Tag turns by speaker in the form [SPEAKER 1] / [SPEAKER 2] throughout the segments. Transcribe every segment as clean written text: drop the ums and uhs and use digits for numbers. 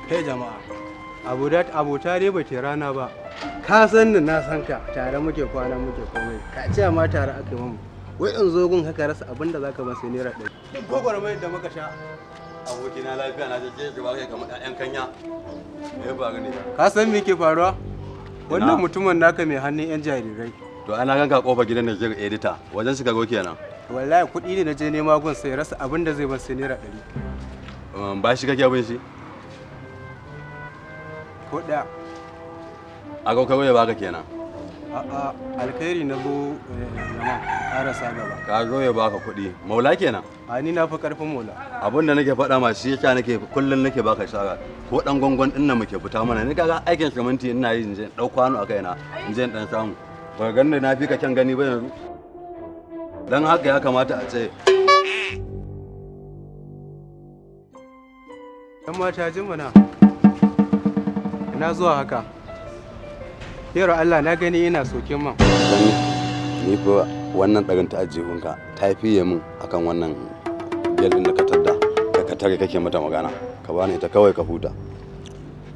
[SPEAKER 1] Kai jama'a, abota dai ba ta rana ba. Ka san ni, na san ka, tare muke kwana, muke komai. Ka ce ma tare aka yi mamu. Wai in zo gun haka rasa abin da zaka ban sai ₦100. Duk gwagwarmayar da muka sha.
[SPEAKER 2] Abokina, lafiya? Na je gaba kai kamar ƴaƴan kanya. Me ya faru ne?
[SPEAKER 1] Ka san me ke faruwa? Wannan
[SPEAKER 2] Ina?
[SPEAKER 1] mutumin naka mai hannun yan jarirai.
[SPEAKER 2] To, ana ganka kofar gidan da ke edita wajen shiga go kenan.
[SPEAKER 1] Wallahi kuɗi ne na je nema gun, sai rasa abin da zai ban sai ₦100.
[SPEAKER 2] Ba shi kake bin shi?
[SPEAKER 1] Ko ɗaya.
[SPEAKER 2] A ga kawai ya baka kenan.
[SPEAKER 1] A'a, alkhairi na zo zaman karasa gaba.
[SPEAKER 2] Ka zo ya baka kuɗi maula kenan.
[SPEAKER 1] A, ni na fi karfin mola.
[SPEAKER 2] Abin da nake faɗa ma shi yasa nake kullum nake baka shawara, ko dan gwangwan din nan muke fita mana. Ni kaga aikin siminti ina yi, in je ɗau kwano a kaina, in je in dan samu. Ba ganin na fi ka kyan gani ba yanzu. Dan haka ya kamata a ce
[SPEAKER 1] Yan mata, jin mana. Ina zuwa haka? Yaro Allah, na gani ina sokin man.
[SPEAKER 2] Dan ni fa wannan ɗarin ta ajihunka ta fiye min akan wannan biyar ɗin da ka tadda ka tare kake mata magana. Ka bani ita kawai ka huta.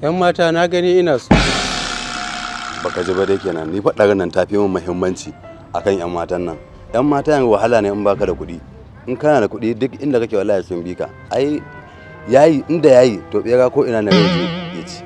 [SPEAKER 1] Yan mata, na gani ina so.
[SPEAKER 2] Baka ji ba dai kenan. Ni fa ɗarin nan ta fi min muhimmanci akan yan matan nan. Yan mata yanzu wahala ne in baka da kuɗi. In kana da kuɗi, duk inda kake wallahi sun bi ka. Ai yayi inda yayi to bera ko ina ne zai je ya ci.